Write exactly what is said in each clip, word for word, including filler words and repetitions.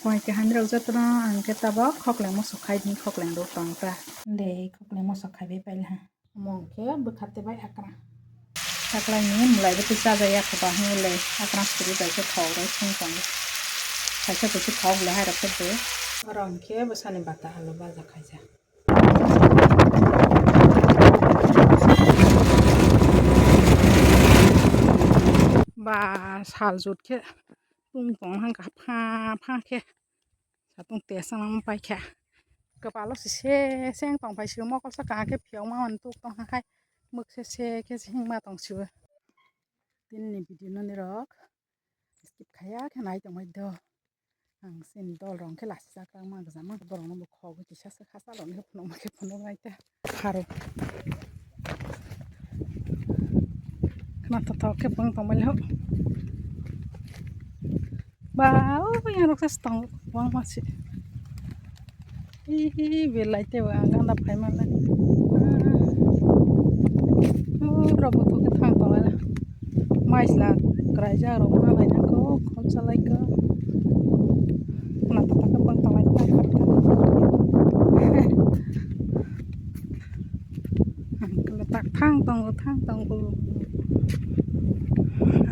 Koi kaham rok jotono ang khe tabok khokleng mosok khai di, khokleng rok tong ta. Le khokleng mosok khai bai paila ha. Omo khe bwkha tei bai akra. Taklai ni mulai bo tei chaja ya khe ba hwnwi le akra suri bai khe thok rok song tongo. Kaisa kaisa thok le hai rok khe bo. Oro hwn khe bwsani bata alu baja khaijak. Ba sal jut khe tung tong hang kha pha pha khe. Satung te sanang pai kha. Kwpalo se se seng tong pai sio mokol saka khe phiyok ma hwn tuk tong kha khai. Mwk se se khe se hing ma tong sio. Tini ni video no nirok skip khaya khe nai tongbai do. Ang sini dol rong khe lasi jak rang ma gajama borok no bo khogwi kisa se khasa rok ni phunuk ma khe phunuk nai ta. Kharo. Khna tho tho khe bwng tong bai ho. Ba o yang rok sas tong bang ma se. Hi hi hi belai te ba ganda phai ma le. O rok bo thok khe thang tong la. Maisla kwraijak rok ma lai nang kho, khol cha lai kho. Khna tata khe bwng tong lai kho. Ang khe tak thang tongo, thang tongo.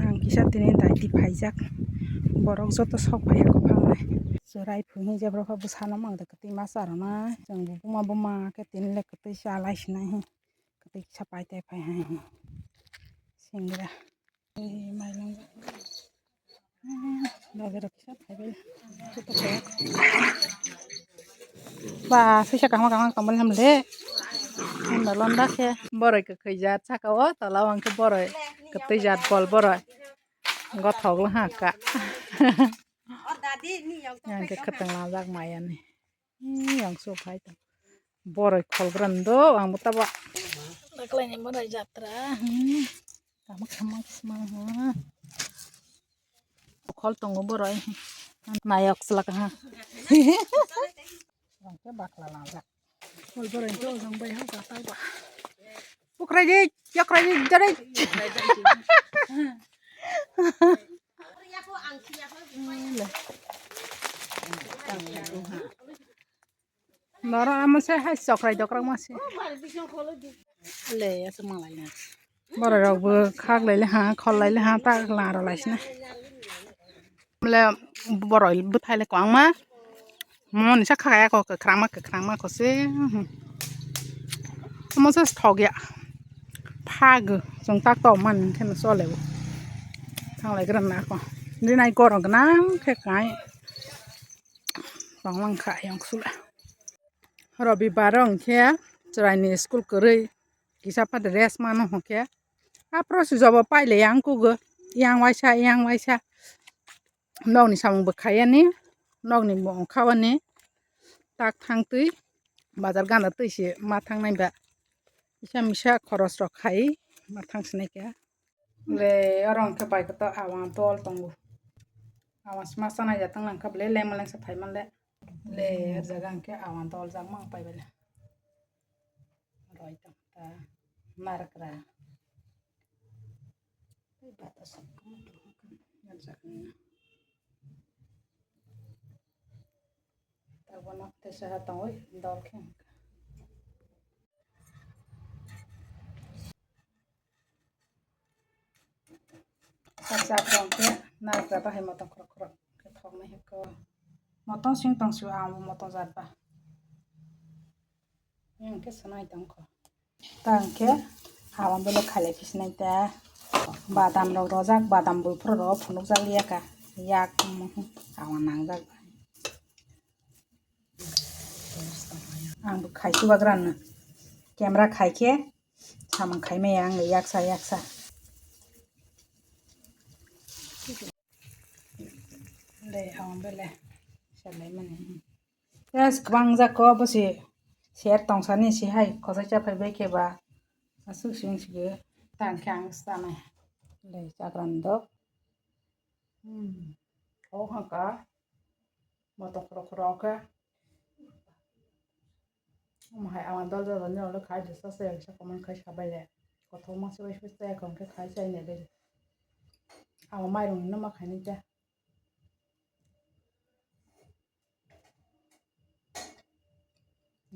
Ang kisa tini dai di phaijak. Borok joto sok phaiya kho phalnai. Chwrai phungi jebra kho bwsano mang de kwtwi ma cha rwnai. Chwng bo buma buma khe tini le kwtwi cha lai sinai hi. Kwtwi kisa pai tai phai hai hi. Singra. Ba, sisa kaham kaham tongmani ham le. Londa londa khe. Boroi kwkhwi jat saka o, tola o hwnkhe boroi kwtwi jat bol boroi. Gothok wng ha ka. Yang khe kwtwng langjak maya ni. Yang so phai tong. Boroi khol bwrando ang bo tabo. Daklaini boroi jatra. Tamo khama sma ha. Khol tongo boroi. Nayok slak ha. Ang khe bakla langjak. Khol boroi to jang bai ha ka tabo. Pukrai di, yakrai di, jare. Noro amo se hai chokrai dokrak ma se. Le ya se malai na. Borok rok bo khak lai le ha, khol lai le ha, ta la ro lai sina. Le borok bwthai le kwbangma. Moni sa khakaya ko kwkhwrangma kwkhwrangma ko se. Omo se thok ya. Phag chwng tak tok man khe no chole bo. Thanglai gra na ko. Rinai gorok gwnang khe kai. Tonglang kha ayang sula. Robibar o hwnkhe chwraini school kwrwi kisa phade rest mano hwnkhe. Aphuru sujabo paile yang kugo yang waisa yang waisa. Nokni samung bo khayani, nokni bo ongkhawani, tak thangtwi bazar gana twi se ma thangnai ba. Kisa misa khoros rok khai ma thang sinai kha. Le oro hwnkhe bai koto awa dol tongo. Awa sma chanai ya tong nang kha bele lengma lengsa phai man le. Le o jaga hwnkhe awa dol jak mang pai bele. Roi tong ta narakra. Tei bata song khe jak na. Tabuk no tesa ha tongwi dol khe. Kaisa tong khe narwkra bahai motom khorok khorok khe thoknai hwnkhe. Motom sing tong sio ang bo motom jat ba. Yang khe sanai tong kho. Ta hwnkhe abo bele khailai phi sinai ta. Badam rok rojak, badam buphuru rok phunukjak liya kha. Yak amo awa nangjak. Ang bo khai chubagra no. Camera khai khe samung khai maya ang yaksa yaksa. Le, ang bele salai mani. Yes, kwbang jako bo se share tong sani se hai khosai cha phai bai khe ba aswk sing sigi tang khe ang sanai. Le, chagra ni dok. Hmm. O hangka. Motom khorok khorok khe. Omo hai awan dol dol ni ulo khai de sa se sa comment khai sabai le. Kothoma se bai se sa kom khe khai sai ne de. Awan mairung no ma khai ni cha.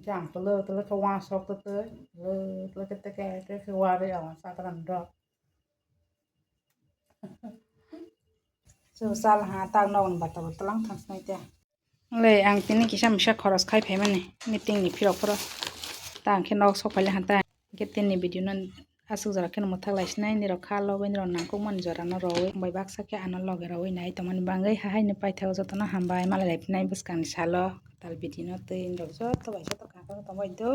Jang tolo tolo khe uansuk twi twi tolo tolo khe teke teke warwi ang sakran rok. Chwng chal ha tak nokni bata bo twlang thang sinai te. Wngwi ang tini kisa misa khoros khai phaimani meeting ni phirok phoro. Ta hwnkhe nok sok phaile ha ta. Hwnkhe tini video no aswk jora kheno mwthak lai sinai, nirok kha logwi nirok nangkukmani jora no rwwi, bai baksa khe ano loge rwwi nai tongmani bagwi hahaini paithago jotono hambai malai lai phinai bwskangni salo. Tal video no twi nirok joto bai joto kha khe tongbai do.